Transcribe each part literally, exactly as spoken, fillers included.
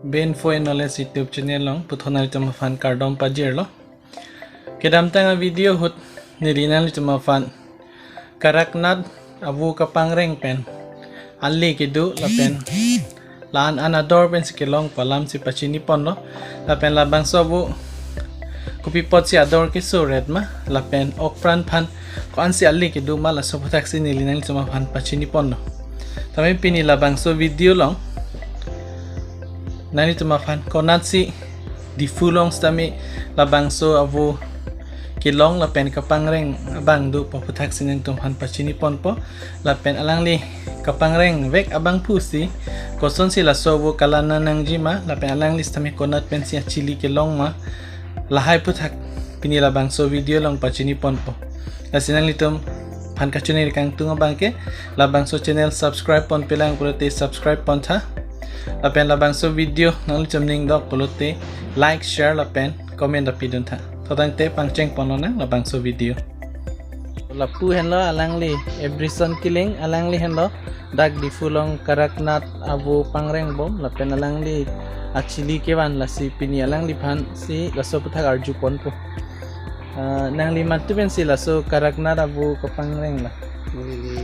Ben Foy Knowledge YouTube channel along puthot nanglitum aphan kardom pajirlo. Kedamtang a video ahut neli nanglitum aphan Kadaknath avo kapangreng pen ali kedo lapen la-an an ador pensi kelong pu alam si pachiniponlo. Lapen labangso avo kopi apotsi ador keso ret ma lapen okpran aphan ko-ansi ali kedo ma, laso aphuthaksi neli nanglitum aphan pachiniponlo. Tame pini labangso video along nanglitum aphan konatsi Diphu along sitame labangso avo kelong lapen kapangreng abang do pu aphuthaksi nangtum aphan pachiniponpo. Lapen alangli kapangreng vek abangphu si kosonsi laso avo kalang nangji ma lapen alangli sitame konat pensi achili kelong ma, lahai aphuthak pini labangso video along pachiniponpo. Lasi nanglitum aphan kachiningri kangtung abangke labangso channel subscribe ponpelang pulote subscribe pontha. Lapen labangso video nanglitum ning dok pulote like, share lapen comment ta piduntha. Totangte pangcheng ponlonang labangso video. Lapu henlo alangli Ebrison Killing, alangli henlo dak Diphu along Kadaknath avo pangreng bom lapen alangli achili kevan, lasi pini alangliphan si laso aphuthaksi arjuponpo. Ah, nangli mantu pensi laso Kadaknath avo kapangreng la? Neli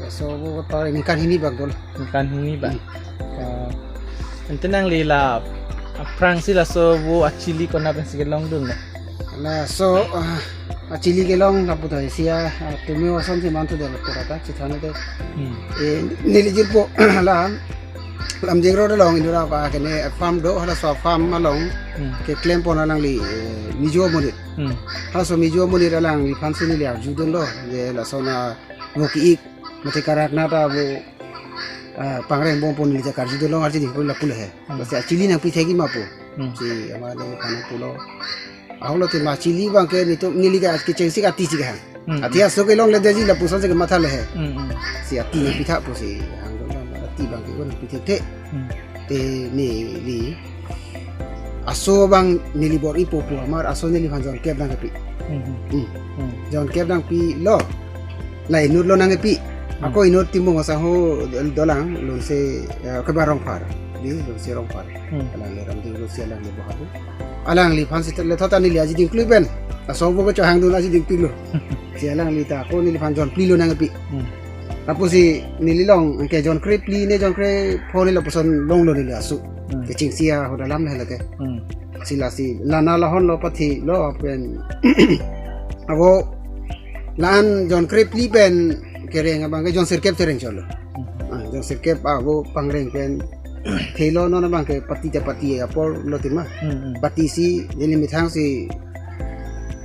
laso avo ta ningkan hini bak dolo. Ningkan hini bak. Hmm. Ah, ante nangli la aphrangsi laso avo achili konat pensi kelongdun la? Laso, ah, achili kelong lapu ta isi a, ah, tumi oson si mantu dolo pura ta chithani te. Hmm. Eh, neli jirpo la Lamjeng Road along Indira pa kene farm do, halaso farm along Hmm. keklempon alangli, eh, Mizo amonit. Hmm. Halaso Mizo amonit alangliphan si neli arjudunlo, je lason avo ki-ik mate Kadaknath avo, ah, pangreng bom pu neli ta karjudunlo, arjudun pulo lapu le he. Hmm. Lasi achili nangpi thekji ma pu. Hmm. Si amat nangphan pulo. Ahoklo te ma achili abangke nelitum neli ke kechengsi kati si kehang. Hmm. Athe aso kelongledetji lapuson si kematha le he. Hmm, hmm. Si ati nangpitha pusi hangdun ma ati abangke ko nangpi thekthe. Hmm. Te neli aso abang neli bor-ipo pu amat aso neliphan jonkep nangkepi. Hmm, hmm. Hmm. Hmm. Jonkep nangpilo. La inutlo nangkepi. Hmm. Ako inut Timung asangho dolang, Longse, eh, keba Rongphar. Di Longse Rongphar. Hmm. Alangli Ramding Longse, alangli Bahadur. Alangliphan si le thot ta neli aji dingklui pen. Aso avo kechohangdun aji dingklui lo. Si alangli ta ako neliphan jonplilo nangkepi. Hmm. Lapusi neli along ke jon krephli ne jon krepho ne lapuson longlo neli aso. Hmm. Kechengsi ahut alam le lake. Hmm. Si lasi lana lahonlo pathilo pen avo la-an jon krephli pen kereng abangke jon sirkep tereng cholo. Hmm. Ah, jon sirkep avo pangreng pen thelo non abangke pati ta pati apor lo tima. Hmm, hmm. Pati si neli methang si,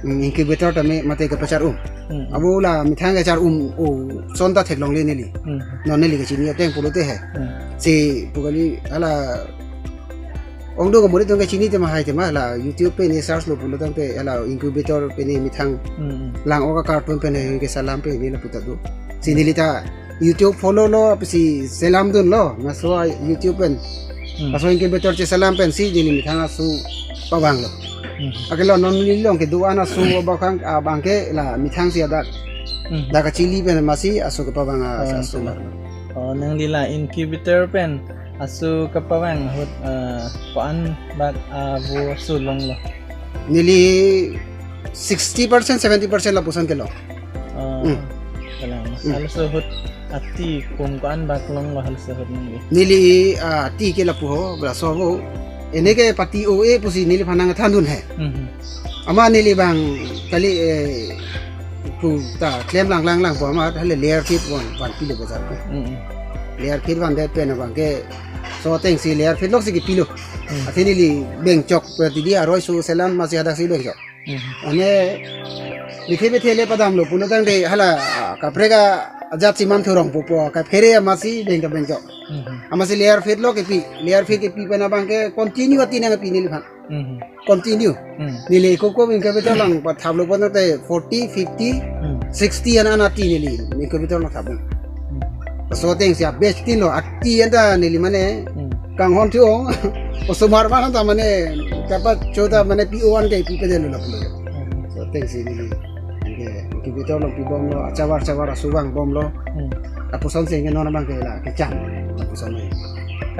mm, incubator tame mate kepachar-um. Hmm. Avo la methang kachar-um oson ta theklongle neli. Hmm. Non neli kachini ateng pulote he. Hmm. Si pu kali hala ongdung amonit atum kachini tema hai tema la YouTube pen ne search lo pulo tangte hala incubator pen ne methang Hmm, hmm. lang-ok a-carton pen ne keselam pen ne lapu ta do. Si neli ta YouTube follow lo, pusi selamdunlo, laso a YouTube pen. Hmm. Laso incubator cheselam pensi neli methang aso pavanglo. Hmm. Akelo non neli along kedo-an aso abang, abangke la methang si adak. Hmm. Dak kachili pen masi aso kepavang a-, Oh, aso itulah. Mar. Oh, nangli la incubator pen aso kepavang ahut, eh, ko-an bak avo aso longlo? Neli sixty percent, seventy percent lapuson kelong. Oh, Hmm. kalang. Hmm. Halaso ahut ati kum ko-an bak longlo halaso ahut nangli? Neli, ah, ati ke lapu ho, laso avo. Ene ke pati o-e pusi neliphan nangthandun he. Mhm. Amat neli abang kali, eh, pu ta klem lang lang lang pu amat hale layer feed van, vanpilo bazar pen. Mhm. Layer feed vandet pen abangke laso atengsi layer feed lok si kepilo. Mhm. Athe neli bengchok, berarti di aroi so selam masi hadak si bengchok. Mhm. Ane bethe bethe le padamlo pulo tangte hala kaprek ajat si manthurong pupo, kaphere amatsi beng ta bengchok. Mhm. Amatsi layer feed lo kepi, layer feed kepi pen abangke continue ati nangpi neliphan. Mhm. Continue. Mhm. Neli koko incubator along pathaplo pon tangte forty, fifty, Mhm. sixty an an ati neli incubator along thaplo. Mhm. Laso atengsi a-batch tin lo, ati anta neli mane Hmm. kanghon thu-ong. Osomar mana ta mane kapacho ta mane P O an ke pi pedelo lapu. Hmm. Laso atengsi neli ke incubator along pibomlo, achavar chavar aso vangbomlo. Hmm. Lapuson si ke non abangke la kechang. Lapuson ne.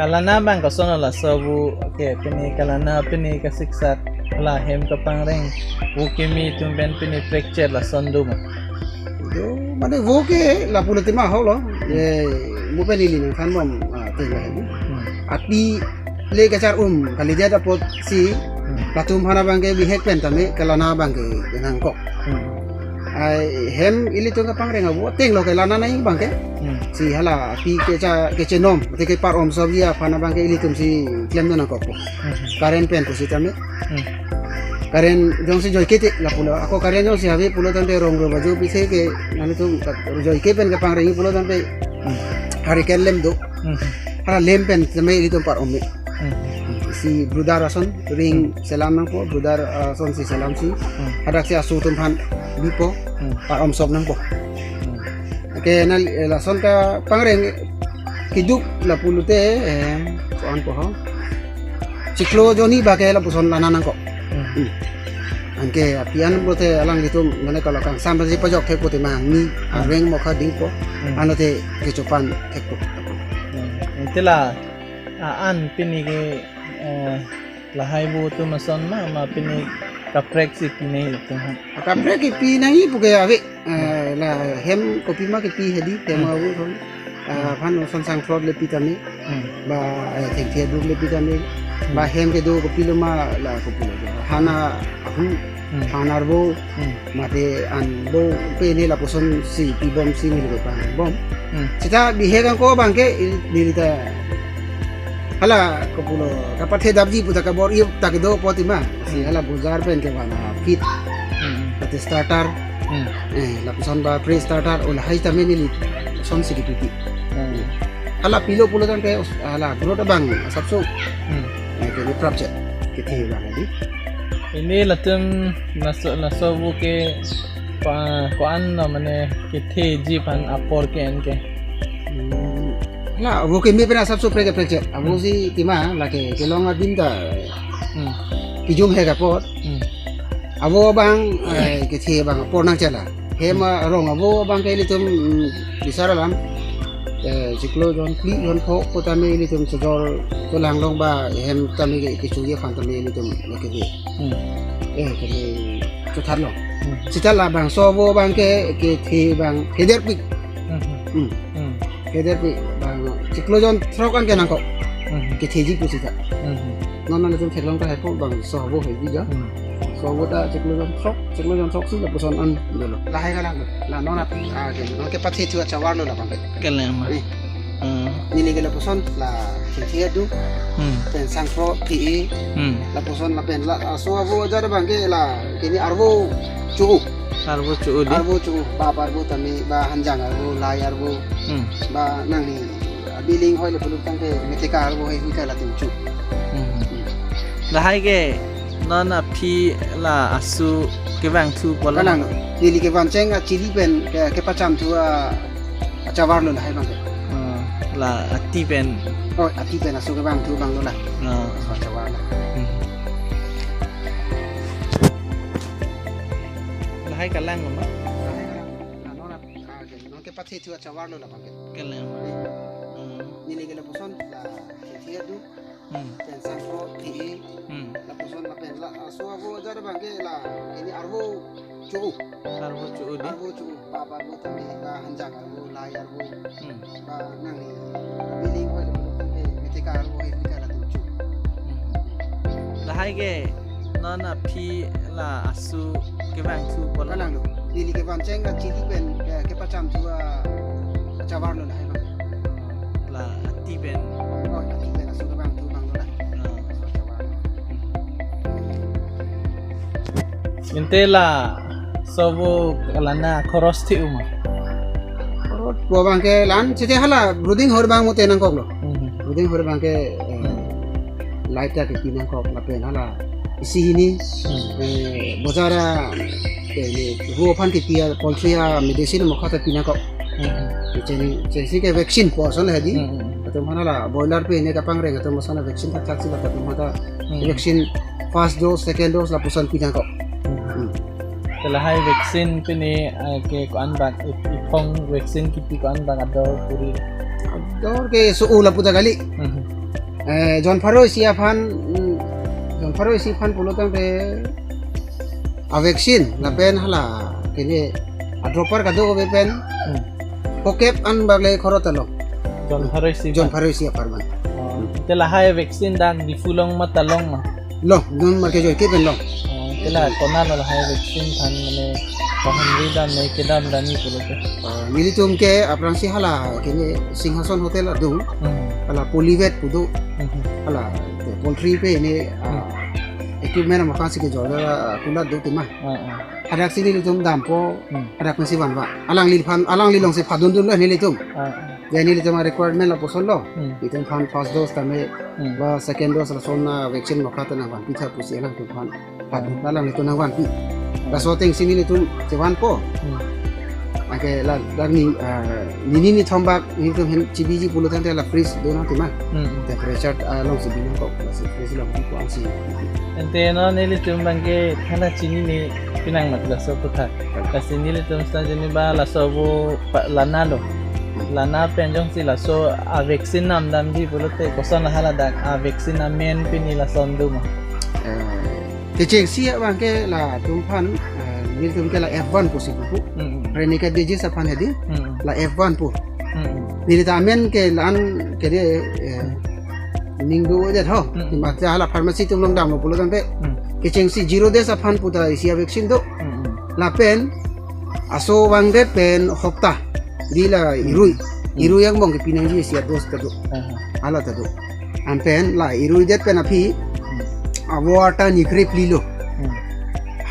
Kalana abang koson laso avo ke pini kalana pini kasiksat la hem kapangreng avo kimi atum pen pini prekchet lason do ma? Do, mane avo ke lapu le tema holo. Hmm. Eh, mo pen ili nangthan bom, ah, tema ini. Hmm. Api le kachar um kalidet apotsi Hmm. latum aphan abang ke bihek pen tame kalana abang ke nangkok. Hmm. Ai hem ilitum kapangreng avo ateng lo kalana nai abang ke. Hmm. Si hala api kecha kechenom, ate keparom sop ya aphan abang ke ilitum si klemdun nangkok po. Hmm. Current pen pusitame. Hmm. Current jongsi joike te lapulo. Ako current jongsi ave pulo tangte rong ro bajo pise ke nangtum joike pen kapangreng pulo tangte Hmm. hari ken lem do. Hmm. Hala lem pen tame ilitum parom me. Hmm. Si brother ason ring Hmm. selam nangpo, brother ason si selam si. Hmm. Hadak si aso atum aphan bipo, Hmm. parom sop nangpo. Hmm. Ke na, eh, lason kapangreng kiduk lapu lote, eh, koan po ho. Chiklo jonni abang ke lapuson lana nangkok. Hmm. Hmm. Anke api an pulote alanglitum mane kalau kangsam pasi pajok thek pute mangni Hmm. areng mokha dingpo. Hmm. Anlote kechopan thekpo. Hmm. Ante la, ah, an pini ke, eh, lahai avo atum ason ma, ma pini kaprek si pinai atum ha? Kaprek ke pinai pu ke ave. Eh, la hem kopima kepi hedi, hem Hmm. avo thon. Ah, Hmm. aphan son sangplot le pitame. Hmm. Ba, eh, thengthe aduk le pitame. Hmm. Ba hem kedo kopilo ma la kopilo. Hana ahu, Hmm. hana arvo, Hmm. mate an avo pene lapuson si pibom si neli ko pan bom. Hmm. Seta bihek angko abang ke i-, neli ta hala kopulo kapathe dapji puta kabor-i ta kedo poti ma. Si Hmm. hala bojar pen kevan a-fit. Hmm. Mate starter. Hmm. Eh, lapuson ba pre starter o lahai tame neli son si kepipi. Hmm. Hala pilo pulo tangte us-, hala growth abang asapso. Hmm. Eh, ke prapchet kethe abang di. Pini latum laso, laso avo ke ko-, koan lo mane ketheji aphan apor ke-en ke. Hmm. La, avo keme pen asapso prek prekchet. Avo Hmm. si tema lake kelong adim ta Hmm. kijum hek apot. Hmm. Avo abang, eh, kethe abang apor nangchetlo. Hem, Hmm. ah, rong avo abang ke ilitum, mm, bisar alam. Eh, chiklo jon phli jon pho pu tame ilitum chojor cholang long ba hem tame ke kechoji aphan tame ilitum lake de. Hmm. Eh, keme chothatlo. Hmm. Seta labangso avo abang ke kethe abang kederpik. Hmm. Hmm. Hmm. Kederpik abang chiklo jon throk an ke nangkok. Hmm. Ketheji pu seta. Hmm. Non nangtum theklong tahai po bangso avo hebi ja. Hmm. So avo ta chiklo jon throk, chiklo jon throk si lapuson an dolo. Lahai kalang la non ap, ah, ke, non kepathe thu achavar lo labang ke. Kalang ma. Eh. Hmm. Neli ke lapuson la thengthe aduk. Hmm. Pen sangplot pi-e. Hmm. Lapuson lapen la, ah, so avo ajat abang ke la kini arvo cho-o. Arvo cho-o di. Arvo cho-o, ba, ba arvo tame, ba hanjang arvo, lai arvo. Hmm. Ba nangli, ah, biling hoi le pulut tangte metheka arvo hei hui ka latum cho. Hmm. Hmm. Lahai ke non aphi la asu kevang thu pulo. Kalang, neli kevan cheng achili pen ke, kepacham thu a, achavar lo lahai abang ke. Hmm, la ati pen. Oh, ati pen asu kevang thu abang lo la. Hmm. So achavar lo. Hmm. Lahai kalang ma? Lahai kalang. La non ap, ah, ke, non kepathe thu achavar lo labang ke. Kalang ma. Eh. Hmm. Neli ke lapuson la thengthe aduk. Hmm. Pen sangplot pi-e. Hmm. Lapuson lapen la, ah, so avo ajat abang ke la kini arvo cho-o. Arvo cho-o di. Arvo cho-o. Ba, ba arvo tame, ba hanjang arvo, lai arvo. Hmm. Ba nangli biling hoi le pulut tangte metheka arvo hei hui ka latum cho. Hmm. Lahai ke non aphi la asu kevang thu pulo. Kalang lo. Neli kevan cheng achili pen, eh, kepacham thu a, achavar lo lahai abang. La ati pen. Oh, ati pen asu kevang thu abang lo la. Ah. So achavar lo. Hmm. Ante laso avo kalana khoros thi-u ma? Khoros pu abang ke la-an seta hala brooding hor abang mate nangkok lo. Hmm. Brooding hor abang ke, eh, Hmm. light ta kepi nangkok lapen hala isi hini, Hmm. eh, bojar a, eh, avo aphan kepi a poultry a medicine mokha ta pi nangkok. Hmm. Cheng, chengsi ke vaccine pu ason hedi. Hmm. Latum aphan la boiler pen ne kapangreng atum ason vaccine thakthak si latum aphan ta Hmm. vaccine first dose, second dose lapuson pi nangkok. Hmm. Hmm. Te lahai vaccine pini, eh, ke koan bak, i-, iphong vaccine kipi koan bak ador puri. Ador ke so-o lapu ta kali. Hmm. Eh, jon pharo isi aphan, mm, jon pharo isi aphan pulo tangte a vaccine lapen hala kene a dropper kadokave pen Hmm. Phokep an bak le khoro ta long. Jon pharo isi Jon aphan. pharo isi aphan man. Oh, te lahai vaccine dak Diphu long ma ta long ma? Long, non marke joike pen long. Oh, te la konat lo lahai vaccine aphan mane pahumri dam ne kedam dam ni pulo ke. Ah, nelitum ke aphrangsi hala kene Singhason Hotel adung. Hmm. Hala Polyvet pu do. Hmm. Hala poultry pen ne, ah, Hmm. equipment ama aphansi kejor, ah, kulat do tema. Ah, ah. Hadak si nelitum dampo, Hmm. hadak pensi vanvan. Alangliphan, alangli alongsi phadun dunlo nelitum. Ah, ah. Ya nelitum a requirement lapuson lo. Hmm. Nelitum aphan first dose tame Hmm. ba second dose lason a vaccine mokha ta nangvanpi tha pusi alangtum aphan phadun, alanglitum nangvanpi. Hmm. Laso atengsi nelitum chevanpo. Hmm. Anke la, la ni, ah, nini nithom bak nelitum hen chibiji pulo tangte la freeze do nang tema. Hmm. Temperature, ah, alongsi bi nangkok, lasi freeze along bipo ansi. Ante non nelitum abangke than ta chinine pinang mat laso aphuthak. Lasi nelitum seta jeni ba laso avo pa-, lana lo. Lana pen jongsi laso a vaccine namdamji pulote koson hala dak a vaccine amen pini lason do ma? Eh, kechengsi abangke latum aphan, eh, nelitum ke la F one pusi pu. Hmm, hmm. Rhinitis disease aphan hedi, Hmm, hmm. la F one pu. Hmm, hmm. Neli ta amen ke la-an ke de, eh, ning do det ho. Hmm. Mate hala pharmacy atum along damlo pulo tangte. Hmm. Kechengsi zero days aphan pu ta isi a vaccine do. Hmm, hmm. Lapen aso vangdet pen hopta di la irui. Hmm. Irui angbong kepi nangji isi a dose ta do. Aha. Hala ta do. Anpen la iruidet pen aphi Hmm. avo arta ni krepli lo. Hmm.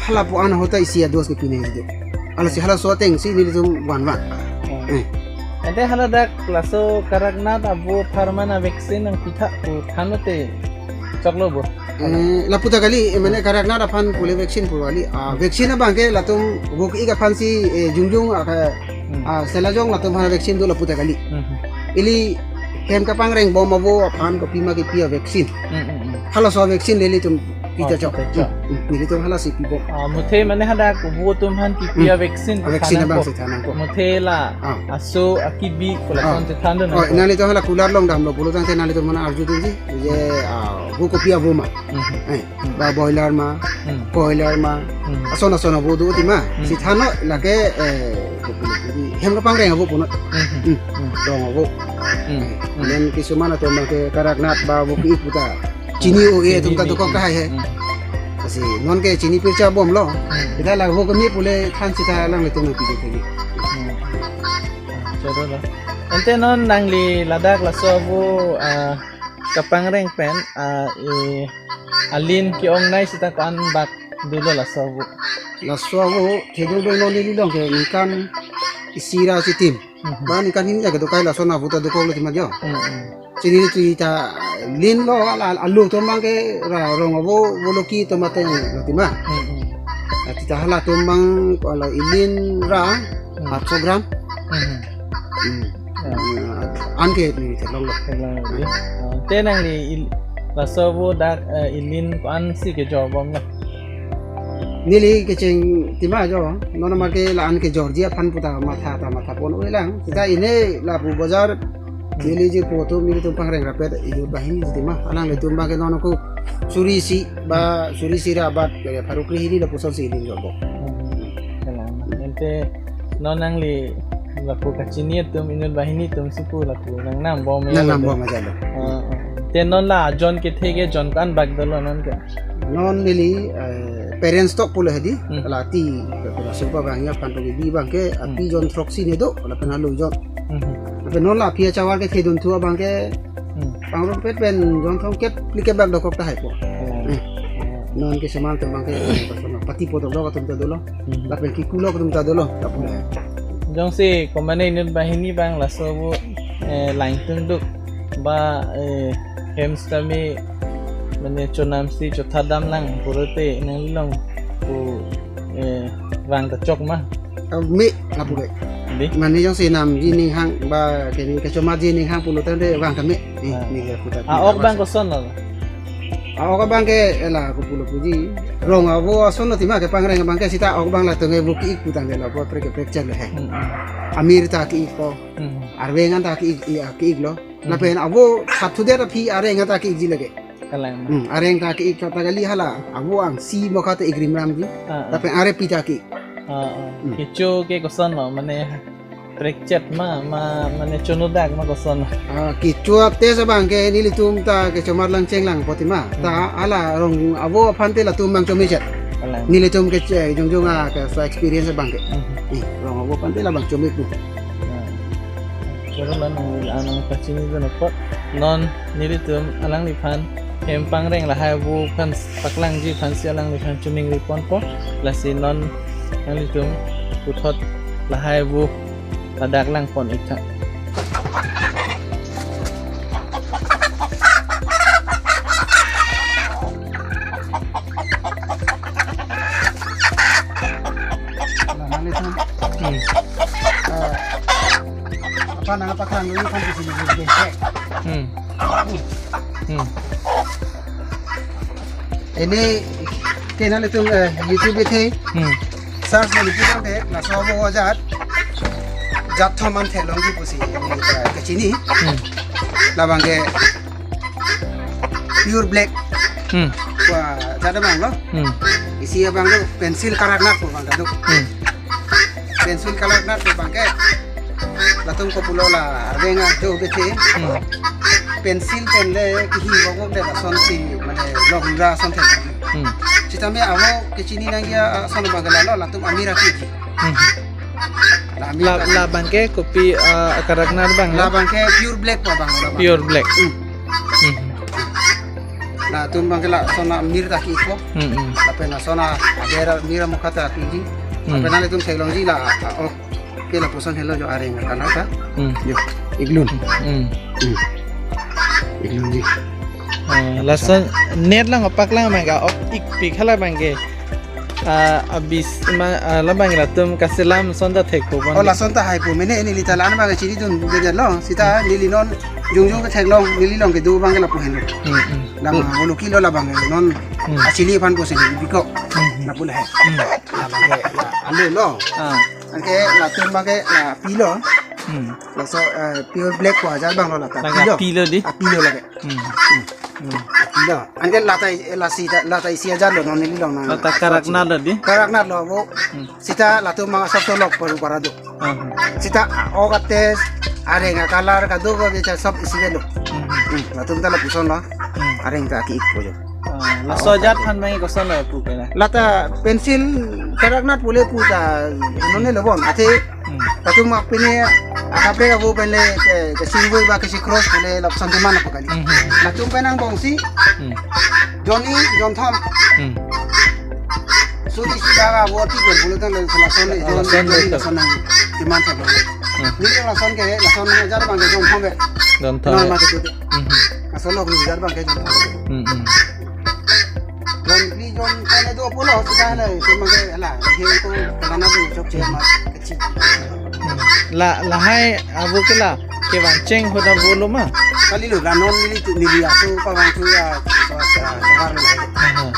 Hala pu an ahut ta isi a dose kepi nangji do. Halasi halaso atengsi nelitum vanvan. Hmm. Eh. Ante hala dak laso Kadaknath avo apharman a vaccine nangpi tha pu than lote choklo bo? Eh, lapu ta kali, eh, mane Kadaknath aphan pule vaccine pu kali. Ah, vaccine abangke latum avo ke-ik aphansi, eh, jongjong aka, Hmm. ah, selajong latum aphan vaccine do lapu ta kali. Hmm. Ili hem kapangreng bom avo aphan kopima kepi a vaccine. Hmm, hmm, hmm. Halaso vaccine le nelitum pi Oh, ta chok. pi ta chok. Hmm, hmm. Nelitum halasi pibom. Ah, muthe mane hadak avo atum aphan kepi a Hmm. vaccine A vaccine than abang nangkok. si than nangkok. Muthe la Ah. aso akibi ko Ah. lason si than do Oh, nangkok. Nanglitum hala kulat along damlo pulo tangte nanglitum mana arju dunji. Je, ah, avo kopi avo ma. Hmm. Eh, Hmm. ba boiler ma, Hmm. coiler ma. Hmm. Ason ason avo do tema. Hmm. Si thanlo lake, eh, hem kapangreng avo punon. Hmm. Hmm. Hmm. Rong avo. Hmm. Hmm. Lapen kisuman atum abangke Kadaknath ba avo ke-ik pu ta chini o e Chini atum ta bi. dokok tahai he. Hmm. Lasi non ke chini pircha bomlo. Hmm. Kita la avo keme pule than seta alanglitum nangpi det lagi. Hmm. Choro lo. Ante non nangli ladak laso avo, ah, kapangreng pen, ah, eh, alin ke-ongnei seta ko-an bak dolo laso avo? Laso avo, thedung dong non neli along ke ningkan isi ra chitim. Mhm. Ba ningkan hini ja kedo kai lason avo ta dokoklo tema jo. Hmm, hmm. Chini tu ta lin lo ala, alu atum abangke ra rong avo avo lo ki atum ateng lo tema. Hmm, hmm. Ati ta halatum abang kalau ilin ra Hmm. atso gram. Hmm. Hmm. Ya. Hmm. Anke ni thelong lo. Thelong lo, ya. Ah, te nangli il-, laso avo dak, eh, ilin ko-ansi kejor bomlo? Neli kecheng tema jo, non marke la-an kejorji aphan pu ta matha ta matha pon oi lang. Seta ine lapu bazar Hmm. neli je pu atum nelitum pangreng rapet inut banghini tema. Alanglitum abangke non ko suri isi ba suri isi ra bat ke pharo kre hini lapusonsi ilin jor bom. Hmm. Kalang. Ante non nangli lapu kachini atum inut banghini atumsi pu lapu nangnam bom ya Nangnam lapu. bom aja lo. Ah, ah. Te non la ajon kethe ke jon ko-an bak dolo non ke? Non neli, eh, parents talk pulo hedi, Hmm. la ati, la supa abang ya, panto bi abangke, Hmm. api jon throksi ne do, lapen alo jon. Hmm. Lapen non la api achavar kethe dunthu abangke, Hmm. pangrum pet pen jon thomkep phlikep bak dokok tahai po. Hmm. Hmm. Non kisuman atum abangke, pati podok dok atum ta dolo. Hmm. Lapen kikulok atum ta dolo, lapu le. Jongsi komatne inut banghini abang laso avo, eh, lain tung duk ba, eh, hem sitame mane chonamsi chotha damlang pulote nangli along pu, eh, vang ta chok ma? Ah, me lapu ke. Di? Mane jongsi namji ning hang ba kene kechomatji ning hang pulo tangte vang ta me. Eh, Ah. me lapu ta. Ah, ok abang koson lo? Ah, ok abangke ela kopulo puji. Rong avo ason lo tema kepangreng abangke seta ok abang latum ke avo ke-ik pu tangte lo avo prek prek chalo he. Hmm, hmm. Amir ta ke-ik po. Hmm. Arve an ta ke-ik, i, ke-ik lo. Hmm. Lapen avo thap thudet aphi areng ta ke-ikji lake. Kalang. Hmm, areng ta ke-ik ta kali hala. Avo angsi mokha ta ik rimramji. Ah, ah. Lapen are pi ta ke-ik. Ah, ah. Hmm. Kecho ke kosonlo, mane prekchet ma, ma, mane chonodak ma koson? Ah, kecho a-test abang ke nelitum ta kechomar lang chenglang poti ma. Hmm. Ta hala rong avo aphan te latum abang chomechet. Kalang. Nelitum ke che, jongjong a ke so experience abang ke. Hmm. Eh, rong avo aphan te labang chome pu. Ah. Choro la nang, anang pachini dun apot. Non nelitum alangliphan hem pangreng lahai avo aphan paklangji aphansi alangliphan choningri ponpo. Lasi non nanglitum puthot lahai avo ladak langpon-ik tha. Nah, nanglitum. Hmm. Eh, apa nang apa kerang ini kan di sini, di sini. Hmm. Hmm. Ini ke nanglitum, eh, YouTube te. Hmm. Search nanglitum te, laso avo ajat. Jat thom an theklongji pusi, eh, kachini. Hmm. Labang ke pure black. Hmm. Wah, jat abang lo. Hmm. Isi abang lo pencil karaknat pu abang kaduk. Hmm. Pencil karaknat pu abang ke. Latum kopulo la areng ajo bete. Hmm. Pencil pen le kihi wagok de lasonsi mane lok ra son the. Hmm. Sitame avo kachini nangji ason abang ke lalo latum amir akiji. Hmm. La amir La, akiji. Labang ke kopi, ah, karaknat abang, no? Labang ke pure black pu abang labang. Pure black. Hmm. Hmm. Latum abang ke lason amir ta ke-ikpo. Hmm, hmm. Lapen lason a-aber amir mokha ta ke-ikji. Hmm. Lapen nanglitum theklongji la, ah, oh. Ke lapuson helo jo areng akala ta. Hmm. Jo, iklun. Hmm. Hmm. Iklunji. Ah, lason net lang paklang abang ke, ok, ikpik hala abang ke. Ah, abis ma, ah, labang latum kaselam son ta thekpo abang. Oh, lason ta haipo mene neli ta la-an abang chini dun bejar lo. Sita neli non jongjong ketheklong, neli long kedo abang ke lapu henlo. Hmm, hmm. Labang, hmm, avo lo kilo labang non. Hmm. Achili aphan pusi neli bikok. Hmm, hmm. Lapu lahai. Hmm. Labang ke, ya, alo lo. Ah. Anke latum abang ke la pilo. Hmm. Laso, eh, pure black pu ajat abang lo lata. Lata pilo. Pilo di? Ah, pilo lake. Hmm. Hmm. Hmm. Pilo. Anke lata, eh, lasi ta, lata isi ajat lo non neli long nang. Lata karaknat lo di? Karaknat lo avo. Hmm. Sita latum abang sob solok paru paradu. Hmm. Sita ok a-test, areng a-color kaduk ave cha sob isi avelo. Hmm. Hmm. Latum ta lapuson lo. Hmm. Areng ta ke-ikpo jo. Ah, laso ajat aphan abang koson lo pu ke la? Lata pencil karaknat pu le pu ta nonne lo bon. Athe, hmm, latum abang pine akaprek avo pen le ke, ke symbol ba ke si cross pu le lapuson teman apo kali. Hmm, hmm. Latum pen angbongsi. Hmm. Jonni, jonthom. Hmm. Suri si daga avo ti pen pu le tan lason le, ah, jon, lason jonni le lason nang teman sa. Hmm. Neli lason ke, lason ajat abang ke jonthom be. Jonthom. Non be. Ma ke tu. Hmm. Lason lo ajat abang ke jonthom. Hmm, hmm. Jon, ni jon kane do pulo, sita le, cuma ke la, he ko, karena tu chokche ma, kecil. Hmm. La, lahai avo ke la, kevan cheng ahut avo lo ma? Kalilo, la non neli tu, neli aso pavang tu ya, so, so, so, so, so, Aha.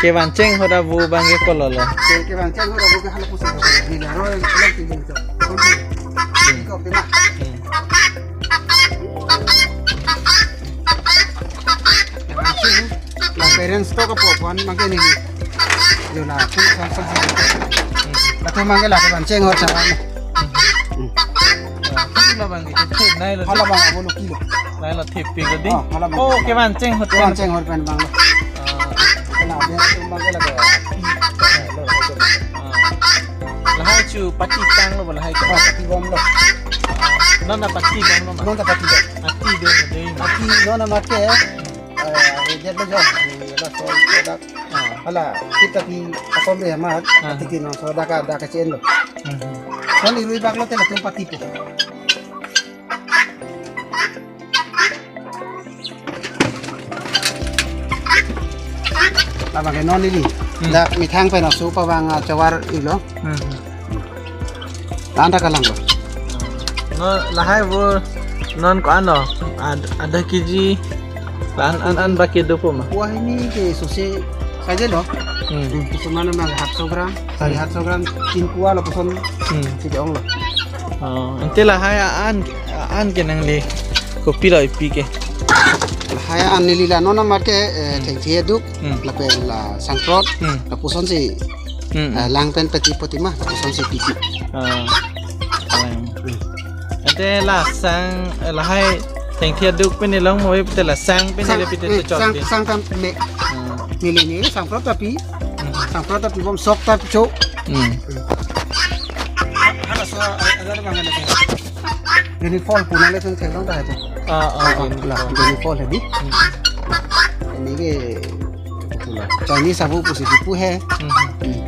Kevan cheng ahut avo abang ke kolo lo? Ke, kevan cheng ahut avo ke hala pusi ko, neli la roi, lo ti lo to. Hmm. Ko ke ma. Hmm. La parents to kapo pon abang ke neli. Jo la, pu san san si. Latum abang ke la kevan cheng ahut chavan. Hmm. Hmm. Ah, hala abang ke, thep nai lo. Hala abang avo lo kilo. Nai lo thepik lo di. Oh, hala abang. Oh, kevan cheng ahut. Kevan cheng ahut pen abang lo. Ah. Kena dia abang ke la ke. Ah. Lahai chu pati tanglo lahai ke. Oh, pati bomlo. Ah, non ta pati bomlo ma? Non ta pati bom. Pati de de ma. Pati non ta ma ke. Eh, ave det lo jo. Laso product. Ah. Hala, kita ti akom re amat, ah, ti ti non so dak ka, dak kache-en lo. Hmm. Kon irui bak lote latum patipo. Labang ke non neli. Hmm. Dak methang pen aso pavang, ah, chavar-iklo. Hmm. La-an ta kalanglo. Non lahai avo non ko-an lo? Ad-, adha kg. La-an an an bak kedopo ma? Wah, ini ke sose saja lo. Hmm. Hmm, kisuman memang half so gram, sari, hmm, half so gram, tin pua lapuson. Hmm. Sidi ong lo. Oh, ante lahai an, an ke nangli Kopilo ipi ke? Lahai an neli la non amar ke, eh, Hmm. thengthe aduk, Hmm. lapen la sangprot, Hmm. lapusonsi, Hmm. eh, lang pen peti poti ma, lapusonsi piti. Ah, lang. Hmm. Ante la sang, eh, lahai thengthe aduk pen ilong mo ipte la sang pen Sang, ile pite eh, chot sang, pen. Sang tam me. Hmm. Neli ni sangprot tapi, Hmm. sangprot tapi bom sok tapi cho. Hmm. Hala so, eh, ada bang ada. Ini fall puna le thengthe long ta itu. Ah, ah, ah. La, ini fall hedi. Hmm. Ini ke pula. Chinese abu pusi dipu he. Hmm. Hmm.